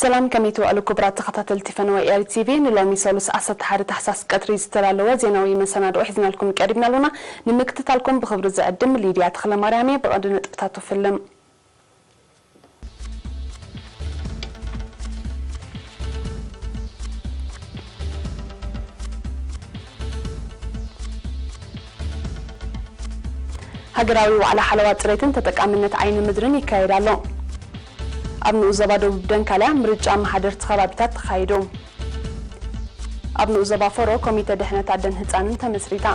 ሰላም፣ ከመይ ትውዕሉ ክቡራት ተኸታተልቲ ፈነወ ኤሪ ቲቪ? ንሎሚ ሰሉስ ዓሰርተ ሓደ ታሕሳስ ቀትሪ ዝተዳለወ ዜናዊ መሰናድኦ ሒዝናልኩም ቀሪብና ኣለና። ንምክትታልኩም ብኽብሪ ዝዕድም ሊድያ ተኽለማርያም እየ። ብቐንዱ ነጥብታቱ ፍልም። ሃገራዊ ዋዕላ ሓለዋ ጽሬትን ተጠቃምነት ዓይኒ ምድርን ይካየድ ኣሎ። ኣብ ንኡስ ዞባ ደቡብ ደንካልያ ምርጫ ኣመሓደርቲ ከባቢታት ተኻይዱ። ኣብ ንኡስ ዞባ ፈሮ ኮሚተ ድሕነት ኣደን ህጻንን ተመስሪታ።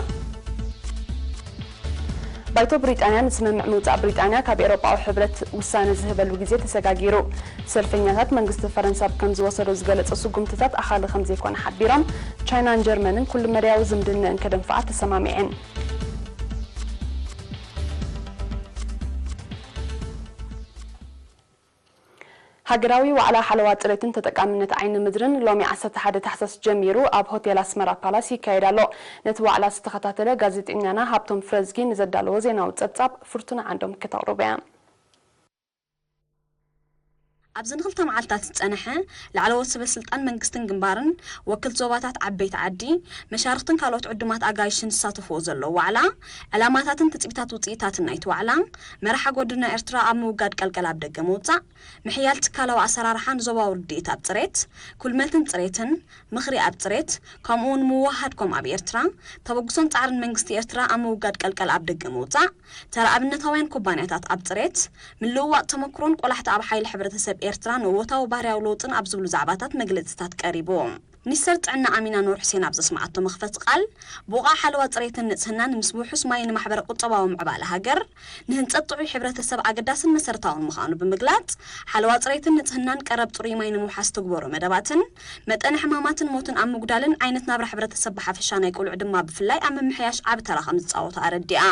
ባይቶ ብሪጣንያ ንስምምዕ ምውጻእ ብሪጣንያ ካብ ኤውሮጳዊ ሕብረት ውሳነ ዝህበሉ ግዜ ተሰጋጊሩ። ሰልፈኛታት መንግስቲ ፈረንሳ ከም ዝወሰዶ ዝገለጸ ስጉምትታት ኣኻሊ ከም ዘይኮነ ሓቢሮም፣ ቻይናን ጀርመንን ኩሉ መዳያዊ ዝምድነአን ከደንፍዓ ተሰማሚዐን። ሃገራዊ ዋዕላ ሓለዋ ጽሬትን ተጠቃምነት ዓይኒ ምድርን ሎሚ ዓሰርተ ሓደ ታሕሳስ ጀሚሩ ኣብ ሆቴል ኣስመራ ፓላስ ይካየድ ኣሎ። ነቲ ዋዕላ ዝተኸታተለ ጋዜጠኛና ሃብቶም ፍረዝጊ ንዘዳለዎ ዜናዊ ጸብጻብ ፍርቱና ዓንዶም ከተቕርቦ እያ። ኣብዚ ንክልተ መዓልታት ዝጸንሐ ላዕለዎት ሰበ ስልጣን መንግስትን ግንባርን፣ ወክልቲ ዞባታት ዓበይቲ ዓዲ፣ መሻርኽትን ካልኦት ዕዱማት ኣጋይሽን ዝሳተፍዎ ዘለዉ ዋዕላ፣ ዕላማታትን ትጽቢታት ውጽኢታትን ናይቲ ዋዕላ፣ መርሓ ጎድና ኤርትራ ኣብ ምውጋድ ቀልቀል ኣብ ደገ ምውጻእ፣ ምሕያል ትካላዊ ኣሰራርሓ ንዞባዊ ርድኢት ኣብ ጽሬት፣ ኩልመልትን ጽሬትን፣ ምኽሪ ኣብ ጽሬት፣ ከምኡውን ምውህሃድ ኮም ኣብ ኤርትራ፣ ተበግሶን ጻዕርን መንግስቲ ኤርትራ ኣብ ምውጋድ ቀልቀል ኣብ ደገ ምውጻእ፣ ተራ ኣብነታውያን ኩባንያታት ኣብ ጽሬት፣ ምልውዋጥ ተመክሮን ቆላሕታ ኣብ ሓይሊ ሕብረተሰብ ኤርትራ ንእወታዊ ባህርያዊ ለውጥን ኣብ ዝብሉ ዛዕባታት መግለጺታት ቀሪቡ። ሚኒስተር ጥዕና ኣሚና ኑር ሑሴን ኣብ ዘስመዓቶ መኽፈቲ ቃል፣ ብቑዕ ሓለዋ ጽሬትን ንጽህናን ምስ ውሑስ ማይ ንማሕበረ ቁጠባዊ ምዕባለ ሃገር፣ ንህንጸት ጥዑይ ሕብረተሰብ ኣገዳስን መሰረታውን ምዃኑ ብምግላጽ፣ ሓለዋ ጽሬትን ንጽህናን ቀረብ ጽሩይ ማይ ንምውሓስ ትግበሩ መደባትን፣ መጠን ሕማማትን ሞትን ኣብ ምጉዳልን ዓይነት ናብራ ሕብረተሰብ ብሓፈሻ ናይ ቆልዑ ድማ ብፍላይ ኣብ ምምሕያሽ ዓቢ ተራ ከም ዝጻወቱ ኣረዲኣ።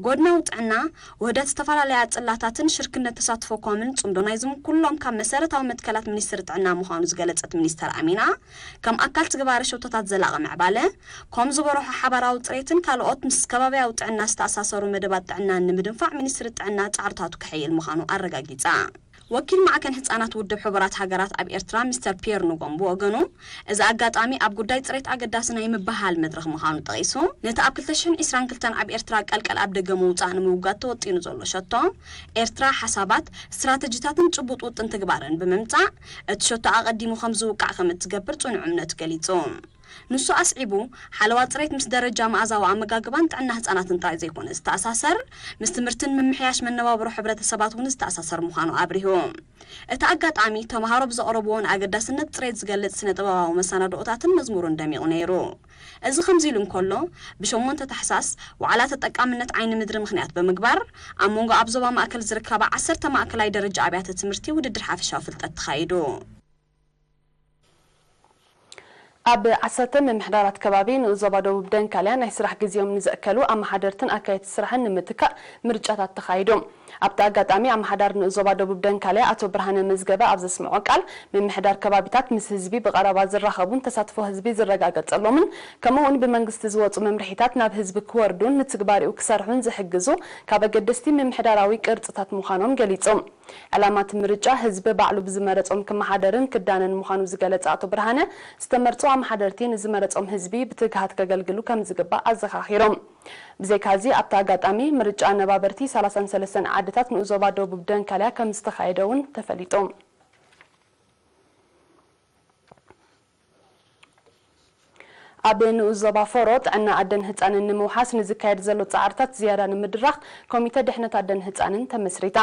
ጎድናዊ ጥዕና፣ ውህደት ዝተፈላለያ ጽላታትን ሽርክነት ተሳትፎ ኮምን ጽምዶ ናይዞም ኩሎም ካብ መሰረታዊ መትከላት ሚኒስትሪ ጥዕና ምዃኑ ዝገለጸት ሚኒስተር ኣሚና፣ ከም ኣካል ትግባረ ሸቶታት ዘላቒ ምዕባለ፣ ኮም ዝበርሆ ሓባራዊ ጽሬትን ካልኦት ምስ ከባብያዊ ጥዕና ዝተኣሳሰሩ መደባት ጥዕናን ንምድንፋዕ ሚኒስትሪ ጥዕና ጻዕርታቱ ከሐይል ምዃኑ ኣረጋጊጻ። ወኪል ማዕከን ህጻናት ውድብ ሕቡራት ሃገራት ኣብ ኤርትራ ሚስተር ፒየር ንጎም ብወገኑ፣ እዚ ኣጋጣሚ ኣብ ጉዳይ ጽሬት ኣገዳሲ ናይ ምብህሃል መድረኽ ምዃኑ ጠቒሱ፣ ነቲ ኣብ ክልተ ሽሕን ዕስራን ክልተን ኣብ ኤርትራ ቀልቀል ኣብ ደገ ምውጻእ ንምውጋድ ተወጢኑ ዘሎ ሸቶ፣ ኤርትራ ሓሳባት፣ ስትራተጂታትን ጭቡጥ ውጥን ትግባረን ብምምጻእ፣ እቲ ሸቶ ኣቐዲሙ ከም ዝውቃዕ ከም እትገብር ጽኑዕ እምነቱ ገሊጹ። ንሱ ኣስዒቡ፣ ሓለዋ ጽሬት ምስ ደረጃ መኣዛዊ ኣመጋግባን ጥዕና ህጻናትን ጥራይ ዘይኮነ ዝተኣሳሰር፣ ምስ ትምህርትን ምምሕያሽ መነባብሮ ሕብረተሰባት እውን ዝተኣሳሰር ምዃኑ ኣብሪሁ። እቲ ኣጋጣሚ፣ ተምሃሮ ብዘቕረብዎ ንኣገዳስነት ጽሬት ዝገልጽ ስነ-ጥበባዊ መሰናድኦታትን መዝሙርን ደሚቑ ነይሩ። እዚ ከምዚ ኢሉ እንከሎ፣ ብሸሞንተ ታሕሳስ ዋዕላ ተጠቃምነት ዓይኒ ምድሪ ምኽንያት ብምግባር፣ ኣብ መንጎ ኣብ ዞባ ማእከል ዝርከባ ዓሰርተ ማእከላይ ደረጃ ኣብያተ ትምህርቲ ውድድር ሓፈሻዊ ፍልጠት ተኻይዱ። ኣብ ዓሰርተ ምምሕዳራት ከባቢ ንኡስ ዞባ ደቡብ ደንካልያ ናይ ስራሕ ግዜኦም ንዘእከሉ ኣመሓደርትን ኣካየድቲ ስራሕን ንምትካእ ምርጫታት ተኻይዱ። ኣብቲ ኣጋጣሚ ኣመሓዳሪ ንኡስ ዞባ ደቡብ ደንካልያ ኣቶ ብርሃነ መዝገበ ኣብ ዘስምዖ ቃል፣ ምምሕዳር ከባቢታት ምስ ህዝቢ ብቐረባ ዝራኸቡን ተሳትፎ ህዝቢ ዝረጋገጸሎምን ከምኡ እውን ብመንግስቲ ዝወጹ መምርሒታት ናብ ህዝቢ ክወርዱን ንትግባሬኡ ክሰርሑን ዝሕግዙ ካብ ኣገደስቲ ምምሕዳራዊ ቅርጽታት ምዃኖም ገሊጹ። ዕላማ እቲ ምርጫ ህዝቢ ባዕሉ ብዝመረጾም ክመሓደርን ክዳነን ምዃኑ ዝገለጸ ኣቶ ብርሃነ፣ ዝተመርጹ ኣመሓደርቲ ንዝመረጾም ህዝቢ ብትግሃት ከገልግሉ ከም ዝግባእ ኣዘኻኺሮም። ብዘይካዚ ኣብቲ ኣጋጣሚ ምርጫ ኣነባበርቲ ሰላሳን ሰለስተን ዓድታት ንኡስ ዞባ ደቡብ ደንካልያ ከም ዝተኻየደ እውን ተፈሊጡ። ኣብ ንኡስ ዞባ ፎሮ ጥዕና ኣደን ህጻንን ንምውሓስ ንዝካየድ ዘሎ ጻዕርታት ዝያዳ ንምድራኽ ኮሚተ ድሕነት ኣደን ህጻንን ተመስሪታ።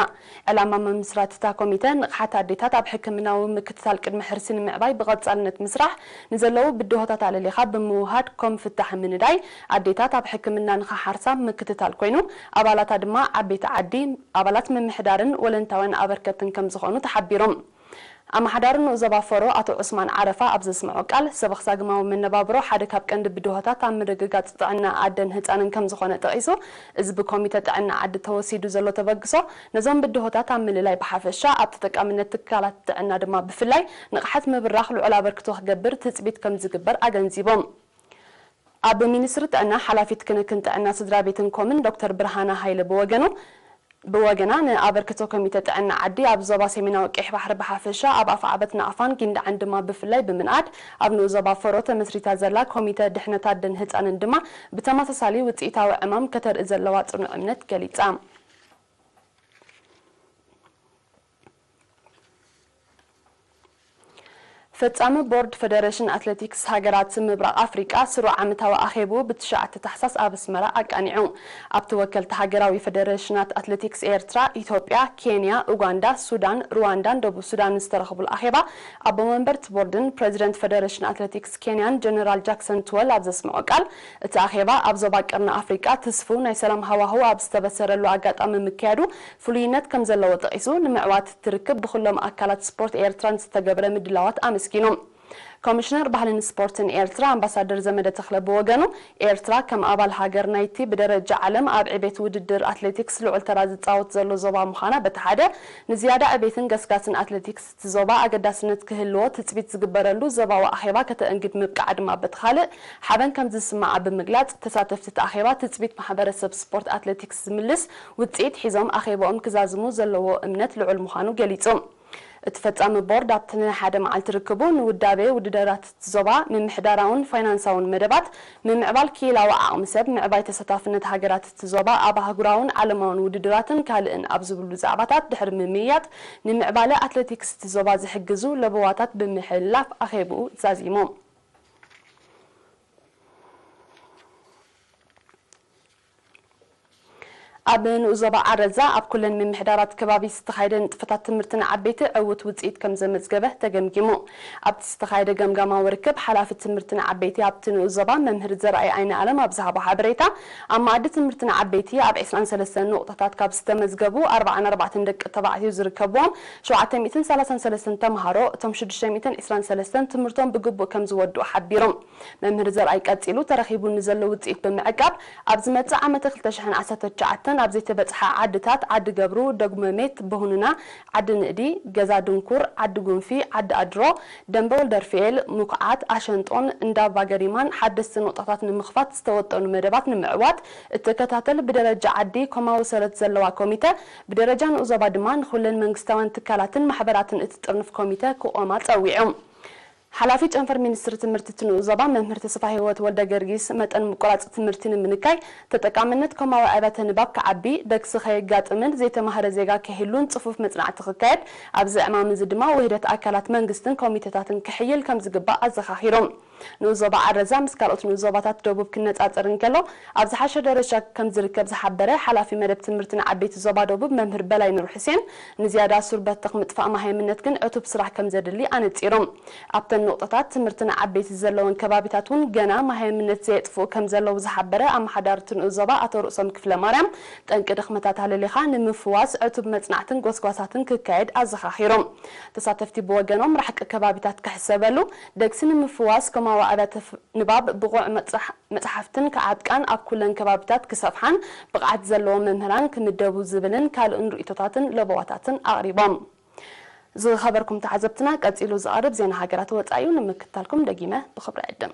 ዕላማ ምምስራት እታ ኮሚተ ንቕሓት ኣዴታት ኣብ ሕክምናዊ ምክትታል ቅድሚ ሕርሲ ንምዕባይ ብቐጻልነት ምስራሕ፣ ንዘለዉ ብድሆታት ኣለሊኻ ብምውሃድ ኮም ፍታሕ ምንዳይ፣ ኣዴታት ኣብ ሕክምና ንኽሓርሳ ምክትታል ኮይኑ፣ ኣባላታ ድማ ዓበይቲ ዓዲ፣ ኣባላት ምምሕዳርን ወለንታውያን ኣበርከትን ከም ዝኾኑ ተሓቢሮም። ኣመሓዳሪ ንኡስ ዞባ ፎሮ ኣቶ ዑስማን ዓረፋ ኣብ ዘስምዖ ቃል፣ ሰበኽ ሳግማዊ መነባብሮ ሓደ ካብ ቀንዲ ብድሆታት ኣብ ምርግጋጽ ጥዕና ኣደን ህጻንን ከም ዝኾነ ጠቒሱ፣ እዚ ብኮሚተ ጥዕና ዓዲ ተወሲዱ ዘሎ ተበግሶ፣ ነዞም ብድሆታት ኣብ ምልላይ ብሓፈሻ፣ ኣብ ተጠቃምነት ትካላት ጥዕና ድማ ብፍላይ ንቕሓት ምብራኽ ልዑል ኣበርክቶ ክገብር ትጽቢት ከም ዝግበር ኣገንዚቦም። ኣብ ሚኒስትሪ ጥዕና ሓላፊት ክንክን ጥዕና ስድራ ቤትን ኮምን ዶክተር ብርሃነ ሃይለ ብወገኑ፣ ብወገና፣ ንኣበርክቶ ኮሚተ ጥዕና ዓዲ ኣብ ዞባ ሰሜናዊ ቀይሕ ባሕሪ ብሓፈሻ፣ ኣብ ኣፍዓበት ናቕፋን ጊንዳዕን ድማ ብፍላይ ብምንኣድ፣ ኣብ ንኡስ ዞባ ፈሮ ተመስሪታ ዘላ ኮሚተ ድሕነት ኣደን ህጻንን ድማ ብተመሳሳሊ ውጽኢታዊ ዕማም ከተርኢ ዘለዋ ጽኑዕ እምነት ገሊጻ። ፈጻሚ ቦርድ ፈደረሽን ኣትሌቲክስ ሃገራት ምብራቕ ኣፍሪቃ ስሩዕ ዓመታዊ ኣኼብኡ ብትሽዓተ ታሕሳስ ኣብ ኣስመራ ኣቃኒዑ። ኣብቲ ወከልቲ ሃገራዊ ፈደረሽናት ኣትሌቲክስ ኤርትራ፣ ኢትዮጵያ፣ ኬንያ፣ ኡጋንዳ፣ ሱዳን፣ ሩዋንዳን ደቡብ ሱዳንን ዝተረኽቡሉ ኣኼባ፣ ኣቦ መንበር እቲ ቦርድን ፕረዚደንት ፈደረሽን ኣትሌቲክስ ኬንያን ጀነራል ጃክሰን ትወል ኣብ ዘስምዖ ቃል፣ እቲ ኣኼባ ኣብ ዞባ ቀርኒ ኣፍሪቃ ትስፉው ናይ ሰላም ሃዋህው ኣብ ዝተበሰረሉ ኣጋጣሚ ምክያዱ ፍሉይነት ከም ዘለዎ ጠቒሱ፣ ንምዕዋት እቲ ርክብ ብኹሎም ኣካላት ስፖርት ኤርትራን ዝተገብረ ምድላዋት ኣመስጊኑ። ኮሚሽነር ባህልን ስፖርትን ኤርትራ ኣምባሳደር ዘመደ ተኽለ ብወገኑ፣ ኤርትራ ከም ኣባል ሃገር ናይቲ ብደረጃ ዓለም ኣብ ዕቤት ውድድር ኣትሌቲክስ ልዑል ተራ ዝጻወት ዘሎ ዞባ ምዃና በቲ ሓደ፣ ንዝያዳ ዕቤትን ገስጋስን ኣትሌቲክስ እቲ ዞባ ኣገዳስነት ክህልዎ ትጽቢት ዝግበረሉ ዞባዊ ኣኼባ ከተእንግድ ምብቃዓ ድማ በቲ ካልእ፣ ሓበን ከም ዝስምዓ ብምግላጽ፣ ተሳተፍቲ እቲ ኣኼባ ትጽቢት ማሕበረሰብ ስፖርት ኣትሌቲክስ ዝምልስ ውጽኢት ሒዞም ኣኼባኦም ክዛዝሙ ዘለዎ እምነት ልዑል ምዃኑ ገሊጹ። እቲ ፈጻሚ ቦርድ ኣብቲ ናይ ሓደ መዓልቲ ርክቡ ንውዳቤ ውድድራት እቲ ዞባ፣ ምምሕዳራውን ፋይናንሳውን መደባት፣ ምምዕባል ክኢላዊ ዓቕሚ ሰብ፣ ምዕባይ ተሳታፍነት ሃገራት እቲ ዞባ ኣብ ኣህጉራውን ዓለማውን ውድድራትን ካልእን ኣብ ዝብሉ ዛዕባታት ድሕሪ ምምይያጥ፣ ንምዕባለ ኣትሌቲክስ እቲ ዞባ ዝሕግዙ ለበዋታት ብምሕልላፍ ኣኼብኡ ዛዚሙ። ኣብ ንኡስ ዞባ ዓረዛ ኣብ ኩለን ምምሕዳራት ከባቢ ዝተኻየደ ንጥፈታት ትምህርቲ ንዓበይቲ ዕዉት ውፅኢት ከም ዘመዝገበ ተገምጊሙ። ኣብቲ ዝተኻየደ ገምጋማዊ ርክብ ሓላፊ ትምህርቲ ንዓበይቲ ኣብቲ ንኡስ ዞባ መምህር ዘርኣይ ኣይነ ኣለም ኣብ ዝሃቦ ሓበሬታ፣ ኣብ መኣዲ ትምህርቲ ንዓበይቲ ኣብ ዕስራን ሰለስተን ንቑጣታት ካብ ዝተመዝገቡ ኣርባዓን ኣርባዕተን ደቂ ተባዕትዮ ዝርከብዎም ሸውዓተ ሚእትን ሰላሳን ሰለስተን ተምሃሮ እቶም ሽዱሽተ ሚእትን ዕስራን ሰለስተን ትምህርቶም ብግቡእ ከም ዝወድኡ ሓቢሮም። መምህር ዘርኣይ ቀጺሉ፣ ተረኺቡ ንዘሎ ውጽኢት ብምዕቃብ፣ ኣብ ዝመጽእ ዓመተ ክልተ ሽሕን ዓሰርተ ትሽዓተን ኣብ ዘይተበጽሓ ዓድታት፣ ዓዲ ገብሩ፣ ደጉመሜት፣ በሁንና፣ ዓዲ ንእዲ፣ ገዛ ድንኩር፣ ዓዲ ጉንፊ፣ ዓዲ ኣድሮ፣ ደንበ ወልደርፍኤል፣ ሙኩዓት፣ ኣሸንጦን እንዳ ኣባ ገሪማን ሓደስቲ ንቑጣታት ንምኽፋት ዝተወጠኑ መደባት ንምዕዋት እትከታተል ብደረጃ ዓዲ ኮማዊ ሰረት ዘለዋ ኮሚተ፣ ብደረጃ ንኡስ ዞባ ድማ ንኹለን መንግስታውያን ትካላትን ማሕበራትን እትጥርንፍ ኮሚተ ክቖማ ጸዊዑ። ሓላፊ ጨንፈር ሚኒስትሪ ትምህርቲ እቲ ንኡስ ዞባ መምህር ተስፋሂወት ወልደገርጊስ፣ መጠን ምቁራጽ ትምህርቲ ንምንካይ፣ ተጠቃምነት ኮማዊ ዕብየተ ንባብ ክዓቢ፣ ደግሲ ከየጋጥምን ዘይተማህረ ዜጋ ከይህሉን ጽፉፍ መጽናዕቲ ክካየድ፣ ኣብዚ ዕማም እዚ ድማ ውህደት ኣካላት መንግስትን ኮሚተታትን ክሕይል ከም ዝግባእ ኣዘኻኺሮም። ንኡስ ዞባ ዓረዛ ምስ ካልኦት ንኡስ ዞባታት ደቡብ ክነጻጸር እንከሎ፣ ኣብ ዝሓሸ ደረጃ ከም ዝርከብ ዝሓበረ ሓላፊ መደብ ትምህርቲ ንዓበይቲ ዞባ ደቡብ መምህር በላይ ኑር ሕሴን፣ ንዝያዳ ሱር በተኽ ምጥፋእ መሃይምነት ግን ዕቱብ ስራሕ ከም ዘድሊ ኣነጺሮም። ኣብተን ንቑጣታት ትምህርቲ ንዓበይቲ ዘለወን ከባቢታት እውን ገና መሃይምነት ዘየጥፍኡ ከም ዘለዉ ዝሓበረ ኣመሓዳሪ እቲ ንኡስ ዞባ ኣቶ ርእሶም ክፍለ ማርያም፣ ጠንቂ ድኽመታት ኣለሊኻ ንምፍዋስ ዕቱብ መጽናዕትን ጎስጓሳትን ክካየድ ኣዘኻኺሮም። ተሳተፍቲ ብወገኖም፣ ራሕቂ ከባቢታት ክሕሰበሉ፣ ደግሲ ንምፍዋስ ኮማዊ ዕብየተ ንባብ ብቑዕ መጽሓ-፣ መጽሓፍትን ክዓጥቃን ኣብ ኩለን ከባቢታት ክሰፍሓን ብቕዓት ዘለዎም መምህራን ክምደቡ ዝብልን ካልእን ርእይቶታትን ለበዋታትን ኣቕሪቦም። ዝኸበርኩም ተዓዘብትና፣ ቀጺሉ ዝቐርብ ዜና ሃገራት ወጻኢ እዩ፣ ንምክትታልኩም ደጊመ ብኽብሪ ዕድም።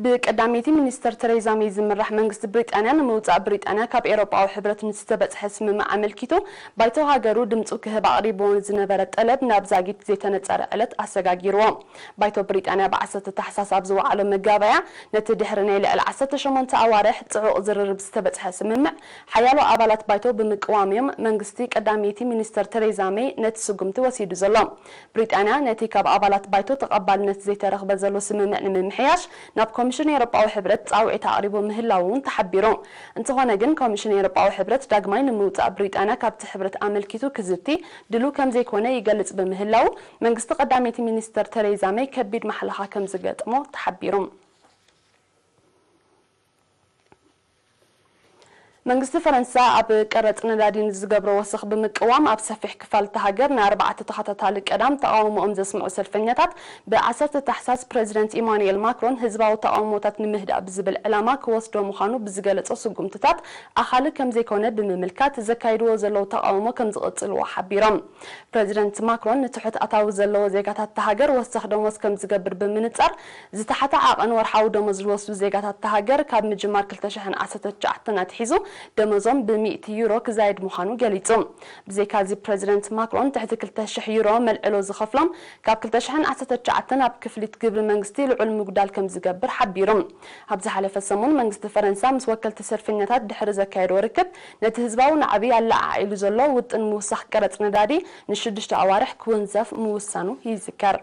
ብቀዳመይቲ ሚኒስተር ተሬዛ ሜይ ዝምራሕ መንግስቲ ብሪጣንያ፣ ንምውጻእ ብሪጣንያ ካብ ኤውሮጳዊ ሕብረት ንዝተበጽሐ ስምምዕ ኣመልኪቱ፣ ባይቶ ሃገሩ ድምጹ ክህብ ኣቕሪብዎ ዝነበረ ጠለብ ናብ ዛጊት ዘይተነጸረ ዕለት ኣሰጋጊርዎ። ባይቶ ብሪጣንያ ብ ዓሰርተ ታሕሳስ ኣብ ዝወዓሎ መጋባእያ፣ ነቲ ድሕሪ ናይ ልዕሊ ዓሰርተ ሸሞንተ ኣዋርሕ ጽዑቕ ዝርርብ ዝተበጽሐ ስምምዕ፣ ሓያሎ ኣባላት ባይቶ ብምቅዋም እዮም መንግስቲ ቀዳመይቲ ሚኒስተር ተሬዛ ሜይ ነቲ ስጉምቲ ወሲዱ ዘሎ። ብሪጣንያ ነቲ ካብ ኣባላት ባይቶ ተቐባልነት ዘይተረኽበ ዘሎ ስምምዕ ንምምሕያሽ ናብ ኮሚሽን ኤውሮጳዊ ሕብረት ጻውዒት ኣቕሪቡ ምህላዉ እውን ተሓቢሩ። እንተኾነ ግን፣ ኮሚሽን ኤውሮጳዊ ሕብረት ዳግማይ ንምውጻእ ብሪጣንያ ካብቲ ሕብረት ኣመልኪቱ ክዝቲ ድሉው ከም ዘይኮነ ይገልጽ ብምህላዉ፣ መንግስቲ ቀዳመይቲ ሚኒስተር ተሬዛ ሜይ ከቢድ ማሕለኻ ከም ዝገጥሞ ተሓቢሩ። መንግስቲ ፈረንሳ ኣብ ቀረጽ ነዳዲ ንዝገብሮ ወሰኽ ብምቅዋም፣ ኣብ ሰፊሕ ክፋል እታ ሃገር ንኣርባዕተ ተኸታታሊ ቀዳም ተቓውሞኦም ዘስምዑ ሰልፈኛታት፣ ብ10 ታሕሳስ ፕረዚደንት ኢማኑኤል ማክሮን ህዝባዊ ተቓውሞታት ንምህዳእ ብዝብል ዕላማ ክወስዶ ምዃኑ ብዝገለጾ ስጉምትታት ኣኻሊ ከም ዘይኮነ ብምምልካት፣ ዘካይድዎ ዘለዉ ተቓውሞ ከም ዝቕጽልዎ ሓቢሮም። ፕረዚደንት ማክሮን ንትሑት ኣታዊ ዘለዎ ዜጋታት እታ ሃገር ወሰኽ ደሞዝ ከም ዝገብር ብምንጻር፣ ዝተሓተ ዓቐን ወርሓዊ ደሞዝ ዝወስዱ ዜጋታት እታ ሃገር ካብ ምጅማር ክልተ ሽሕን ዓሰርተ ትሽዓተን ኣትሒዙ ደሞዞም ብ ሚእቲ ዩሮ ክዛየድ ምዃኑ ገሊጹ። ብዘይካዚ ፕረዚደንት ማክሮን ትሕቲ ክልተ ሽሕ ዩሮ መልዕሎ ዝኸፍሎም ካብ ክልተ ሽሕን ዓሰርተ ትሽዓተን ኣብ ክፍሊት ግብሪ መንግስቲ ልዑል ምጉዳል ከም ዝገብር ሓቢሩ። ኣብ ዝሓለፈ ሰሙን መንግስቲ ፈረንሳ ምስ ወከልቲ ሰልፈኛታት ድሕሪ ዘካየዶ ርክብ፣ ነቲ ህዝባዊ ናዕቢ ኣለዓዒሉ ዘሎ ውጥን ምውሳኽ ቀረጽ ነዳዲ ንሽዱሽተ ኣዋርሕ ክውንዘፍ ምውሳኑ ይዝከር።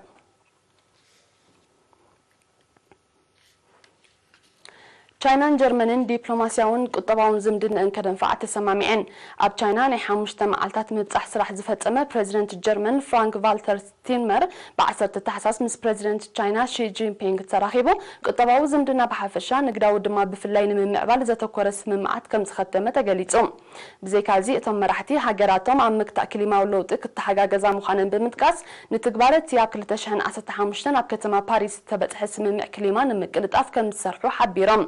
ቻይናን ጀርመንን ዲፕሎማስያውን ቁጠባውን ዝምድንአን ከደንፍዓ ተሰማሚዐን። ኣብ ቻይና ናይ ሓሙሽተ መዓልታት ምብጻሕ ስራሕ ዝፈጸመ ፕረዚደንት ጀርመን ፍራንክ ቫልተር ስቲንመር ብ10 ታሕሳስ ምስ ፕረዚደንት ቻይና ሺ ጂንፒንግ ተራኺቡ፣ ቁጠባዊ ዝምድና ብሓፈሻ፣ ንግዳዊ ድማ ብፍላይ ንምምዕባል ዘተኮረ ስምምዓት ከም ዝኸተመ ተገሊጹ። ብዘይካዚ፣ እቶም መራሕቲ ሃገራቶም ኣብ ምክታእ ክሊማዊ ለውጢ ክተሓጋገዛ ምዃነን ብምጥቃስ፣ ንትግባረ እቲ ኣብ ክልተ ሽሕን ዓሰርተ ሓሙሽተን ኣብ ከተማ ፓሪስ ዝተበጽሐ ስምምዕ ክሊማ ንምቅልጣፍ ከም ዝሰርሑ ሓቢሮም።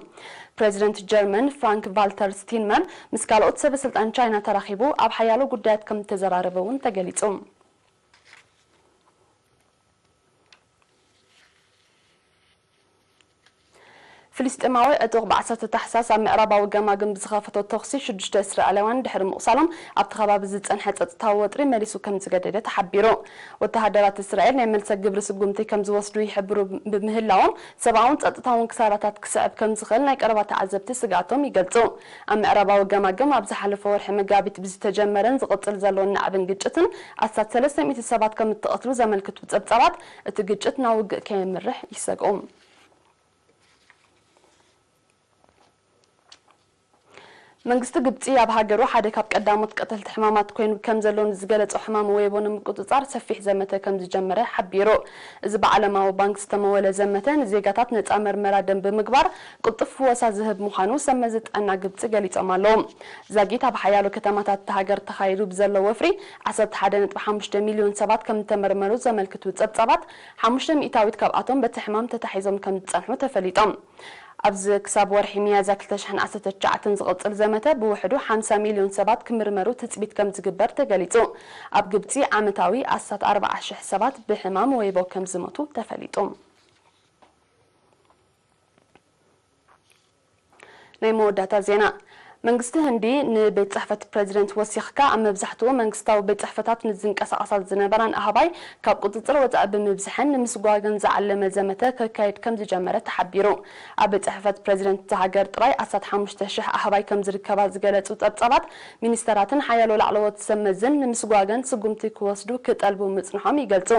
ፕረዚደንት ጀርመን ፍራንክ ቫልተር ስቲንመር ምስ ካልኦት ሰበ ስልጣን ቻይና ተራኺቡ ኣብ ሓያሎ ጉዳያት ከም ዝተዘራረበ እውን ተገሊጹ። ፍልስጤማዊ ዕጡቕ ብ10 ታሕሳስ ኣብ ምዕራባዊ ገማግም ብዝኸፈቶ ተኹሲ ሽዱሽተ እስራኤላውያን ድሕሪ ምቑሳሎም፣ ኣብቲ ከባቢ ዝጸንሐ ጸጥታዊ ወጥሪ መሊሱ ከም ዝገደደ ተሓቢሩ። ወተሃደራት እስራኤል ናይ መልሰ ግብሪ ስጉምቲ ከም ዝወስዱ ይሕብሩ ብምህላዎም፣ ሰብኣውን ጸጥታውን ክሳራታት ክስዕብ ከም ዝኽእል ናይ ቀረባ ተዓዘብቲ ስግኣቶም ይገልጹ። ኣብ ምዕራባዊ ገማግም ኣብ ዝሓለፈ ወርሒ መጋቢት ብዝተጀመረን ዝቕጽል ዘሎን ናዕብን ግጭትን ኣስታት ሰለስተ ሚእቲ ሰባት ከም እተቐትሉ ዘመልክቱ ጸብጻባት፣ እቲ ግጭት ናብ ውግእ ከየምርሕ ይሰግኡ። መንግስቲ ግብጺ ኣብ ሃገሩ ሓደ ካብ ቀዳሞት ቀተልቲ ሕማማት ኮይኑ ከም ዘሎ ንዝገለጾ ሕማም ወይቦ ንምቁጽጻር ሰፊሕ ዘመተ ከም ዝጀመረ ሓቢሩ። እዚ ብዓለማዊ ባንክ ዝተመወለ ዘመተ ንዜጋታት ነጻ መርመራ ደም ብምግባር ቅልጡፍ ፍወሳ ዝህብ ምዃኑ ሰብ መዚ ጥዕና ግብጺ ገሊጾም ኣለዉ። ዛጊት ኣብ ሓያሎ ከተማታት እታ ሃገር ተኻይዱ ብዘሎ ወፍሪ ዓሰርተ ሓደ ነጥቢ ሓሙሽተ ሚልዮን ሰባት ከም ዝተመርመሩ ዘመልክቱ ጸብጻባት፣ ሓሙሽተ ሚእታዊት ካብኣቶም በቲ ሕማም ተታሒዞም ከም ዝጸንሑ ተፈሊጦም። ኣብዚ ክሳብ ወርሒ ሚያዝያ ክልተ ሽሕን ዓሰርተ ትሽዓተን ዝቕጽል ዘመተ ብውሕዱ ሓምሳ ሚልዮን ሰባት ክምርመሩ ትጽቢት ከም ዝግበር ተገሊጹ። ኣብ ግብጺ ዓመታዊ ኣስታት ኣርብዓ ሽሕ ሰባት ብሕማም ወይቦ ከም ዝሞቱ ተፈሊጡ። ናይ መወዳእታ ዜና። መንግስቲ ህንዲ ንቤት ጽሕፈት ፕረዚደንት ወሲኽካ ኣብ መብዛሕትኡ መንግስታዊ ቤት ጽሕፈታት ንዝንቀሳቐሳ ዝነበራን ኣህባይ ካብ ቁጽጽር ወጻኢ ብምብዝሐን ንምስጓገን ዝዓለመ ዘመተ ከካየድ ከም ዝጀመረ ተሓቢሩ። ኣብ ቤት ጽሕፈት ፕረዚደንት እታ ሃገር ጥራይ ኣስታት ሓሙሽተ ሽሕ ኣህባይ ከም ዝርከባ ዝገለጹ ጸብጻባት፣ ሚኒስተራትን ሓያሎ ላዕለዎት ሰብ መዝን ንምስጓገን ስጉምቲ ክወስዱ ክጠልቡ ምጽንሖም ይገልጹ።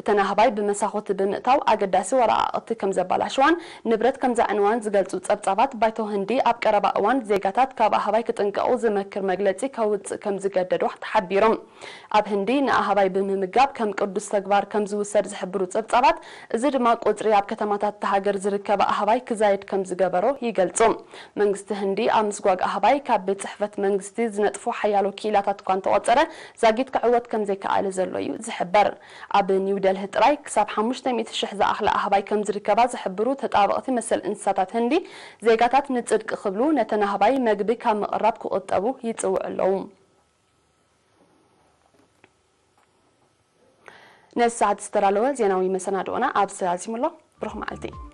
እተን ኣህባይ ብመሳኹቲ ብምእታው ኣገዳሲ ወረቓቕቲ ከም ዘባላሽዋን ንብረት ከም ዘዕንዋን ዝገልጹ ጸብጻባት፣ ባይቶ ህንዲ ኣብ ቀረባ እዋን ዜጋታት ካብ ኣህባይ ክጥንቀቑ ዝመክር መግለጺ ከውጽእ ከም ዝገደዶ ተሓቢሩ። ኣብ ህንዲ ንኣህባይ ብምምጋብ ከም ቅዱስ ተግባር ከም ዝውሰድ ዝሕብሩ ጸብጻባት፣ እዚ ድማ ቁጽሪ ኣብ ከተማታት እታ ሃገር ዝርከባ ኣህባይ ክዛየድ ከም ዝገበሮ ይገልጹ። መንግስቲ ህንዲ ኣብ ምስጓግ ኣህባይ ካብ ቤት ጽሕፈት መንግስቲ ዝነጥፉ ሓያሎ ክኢላታት እኳ እንተቖጸረ፣ ዛጊት ክዕወት ከም ዘይከኣለ ዘሎ እዩ ዝሕበር። ኣብ ኒው ደልሂ ጥራይ ክሳብ ሓሙሽተ ሚእቲ ሽሕ ዝኣኽላ ኣህባይ ከም ዝርከባ ዝሕብሩ ተጣበቕቲ መሰል እንስሳታት ህንዲ፣ ዜጋታት ንጽድቂ ክብሉ ነተን ኣህባይ መግቢ ካብ ምቕራብ ክቑጠቡ ይጽውዑ ኣለዉ። ነዚ ሰዓት ዝተዳለወ ዜናዊ መሰናድኦና ኣብዚ ኣዚሙ ኣሎ። ብሩኽ መዓልቲ።